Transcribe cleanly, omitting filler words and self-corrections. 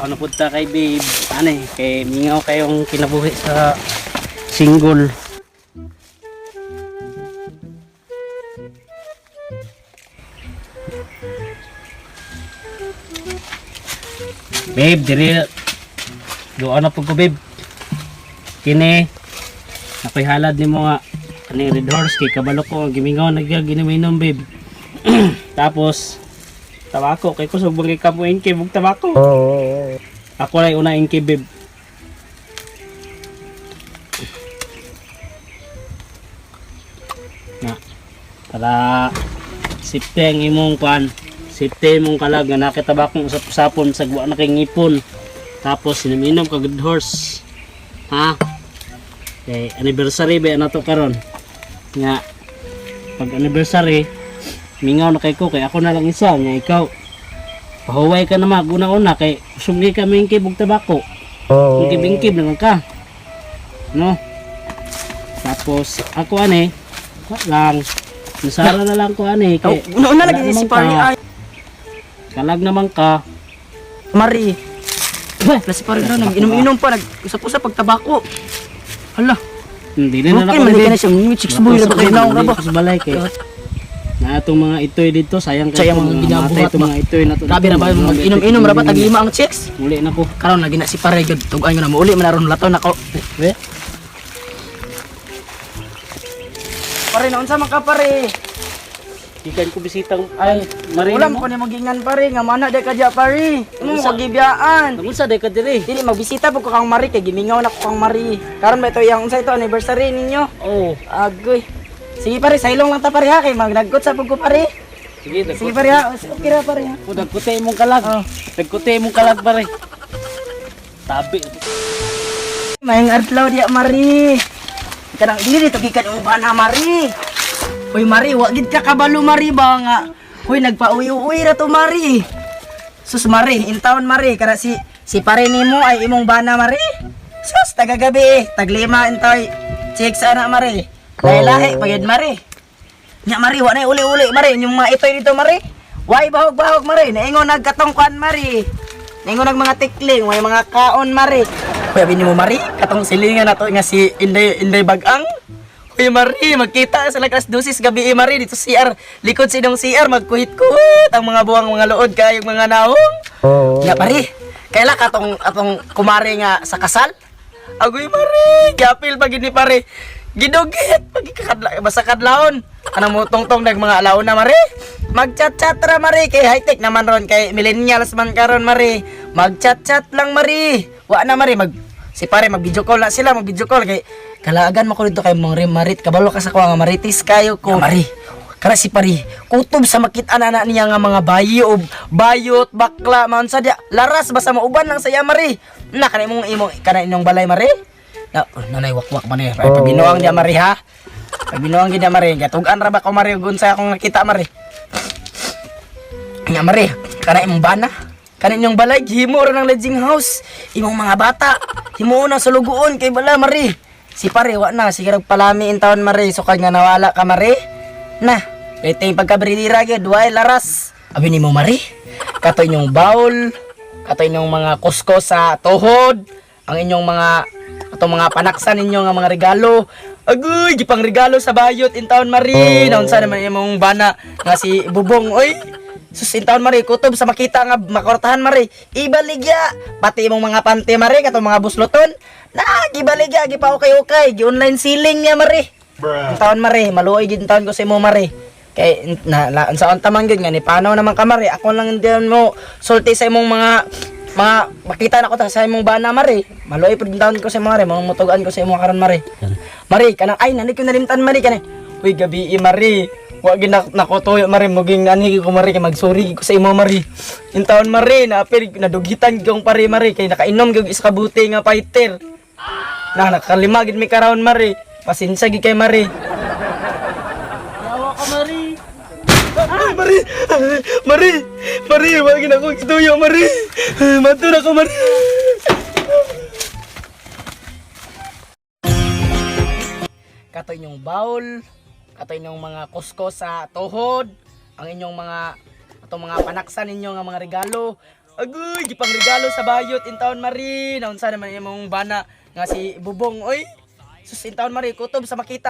Ano punta kay babe. Ano eh, kay mingaw kayong kinabuhi sa single. Babe, diri doon na po ko, babe. Kini ako'y halad nimo nga kaning Red Horse kay kabalo ko ang gimingaw nagginiminom, babe. Tapos tabako kay kusog bang ka mo ingkib og tabako. Ako lay una ingkib, babe. Na para safety ang imong kwan, safety imong kalag nga nakitabakong usap-usapon sa wa na kay ngipon. Tapos sinaminom ka Good Horse. Ha? Kay anniversary ba na to karon? Nga pag anniversary mingaw na kay ko kay ako na lang isa nga ikaw pahuway ka na mag una-una kay sugli ka mingkib og tabako. Ingkib-ingkib na lang ka. No? Tapos ako ani wa lang nasara na lang ko ani kay Una-una wala lagi si naman pare ka. ay. Kalag naman ka. Mari. Wala si pare na nag-inom-inom pa, nag-usap-usap pag tabako. Hala, Hindi na okay lang man ka na siya. Chicks boy ra ba kayo naong ra ba? Sa balay kay na atong mga itoy dito sayang kay Sayang mga ginabuhat matay itong ba? mga itoy na to. Grabe ra ba mag-inom-inom ra ba tag-lima ang chicks? Muli na ko. Karon lagi na si pare gyud tug-an ko na muuli man aron lato nako. Eh, Pare naunsa man ka pare? gikan ko bisitang ay Marina. Wala mo ko nimo gingan pare nga mana di ka diya pare. Imo mo gibiyaan. Nagunsa day ka diri? Dili magbisita po ko kang Mari kay gimingaw na ko kang Mari. Karon ba ito yang unsa ito anniversary ninyo? Oh, Agoy. Sige pare, sailong lang ta pare ha kay magnagkot sa pug ko pare. sige Sige pare ha, okay ra pare ha. Ko dagkute imong kalag. Oh. Dagkute imong kalag pare. Tabi. Mayang adlaw diya Mari. Kanang dili dito gikan uban na Mari. Uy Mari, wa gid ka kabalo Mari ba nga. Uy nagpa-uwi-uwi ra to Mari. Sus Mari, in town Mari kana si si pare nimo ay imong bana Mari. Sus tagagabi eh, taglima intoy. Check sa ana Mari. Lahi-lahi pagid Mari. Nya Mari, wa na uli-uli Mari, inyong mga itoy dito Mari. Way bahog-bahog Mari, naingon nagkatongkuan Mari. Naingon nag mga tikling, way mga kaon Mari. Uy, abi nimo Mari, katong silingan nato nga si Inday Inday Bagang. Uy Mari, magkita sa alas 12 gabi eh, Mari dito CR. Likod sa inyong CR magkuhit-kuhit ang mga buwang mga lood kayong mga naong. Nga pare, kaila katong atong kumare nga sa kasal? Agoy mare, gapil pag ini pare. Gidugit pag ikakadla basta kadlawon. Ano mo tungtong nag mga alaon na mare? Magchat-chat ra mare kay high-tech naman ron kay millennials man karon mare. Magchat-chat lang mare. Wa na mare mag si pare mag video call na sila, mag video call kay kalaagan mo ko dito kay mong marit kabalo ka sa kuha nga maritis kayo ko. Mare. Kara si pare, kutob sa makita na na niya nga mga bayo o bayot, bakla, man sa diya. Laras basta mauban lang sa iya mare. Na kana imong imong kana inyong balay mare. Na oh, nanay wakwak man eh. Ay pabinuang diya mare ha. Pabinuang gid mare. Gatugan ra ba ko mare ug unsa akong nakita mare. Nga mare, kana imong bana. Kana inyong balay gihimo ra ng lodging house. Imong mga bata, himuon na sulugoon kay bala mare. Si pare wa na sige rag palami in taon mare sukad nga nawala ka mare. Na, pwede yung pagkabridira gyud, way laras. Abi nimo mare, kato inyong bawl, kato inyong mga kusko sa tuhod, ang inyong mga atong mga panaksan ninyo nga mga regalo. Agoy, gipang regalo sa bayot in taon mare. Naunsa naman imong bana nga si Bubong oy. Sus in taon mare, kutob sa makita nga makortahan mare. Ibaligya pati imong mga pante mare katong mga busloton. Na gibaligya gipa-ukay-ukay, gi-online ceiling niya mare. In taon mare, maluoy gid in taon ko sa imo mare. Kay na, na unsaon ta man gyud nga ni panaw naman ka mare. Ako lang hindi mo sulti sa imong mga mga makita na ko ta sa imong bana mare. Maluoy pud in taon ko sa imo mare, mga mutugan ko sa imo karon mare. Mare kanang ay nani ko nalimtan mare kanang. Uy gabi i mare. Wa gid na nakotoyo mare muging anhi ko mare kay magsuri ko sa imo mare. In taon mare na apil nadugitan gyud pare mare kay nakainom gyud isa ka buti nga fighter. Na nakalima gid mi karon mare. Pasensya gid kay mare. Yawa ka Mari. Ay, Mari! Mari! Mari! Wag na ako gituyo, Mari! Matur ako, Mari! Kato inyong bawl, kato inyong mga kusko sa tuhod, ang inyong mga atong mga panaksan ninyo nga mga regalo. Agoy, gipang regalo sa bayot in taon, Mari. Naunsa naman imong bana nga si Bubong, oy. Sus, in taon, Mari, kutob sa makita.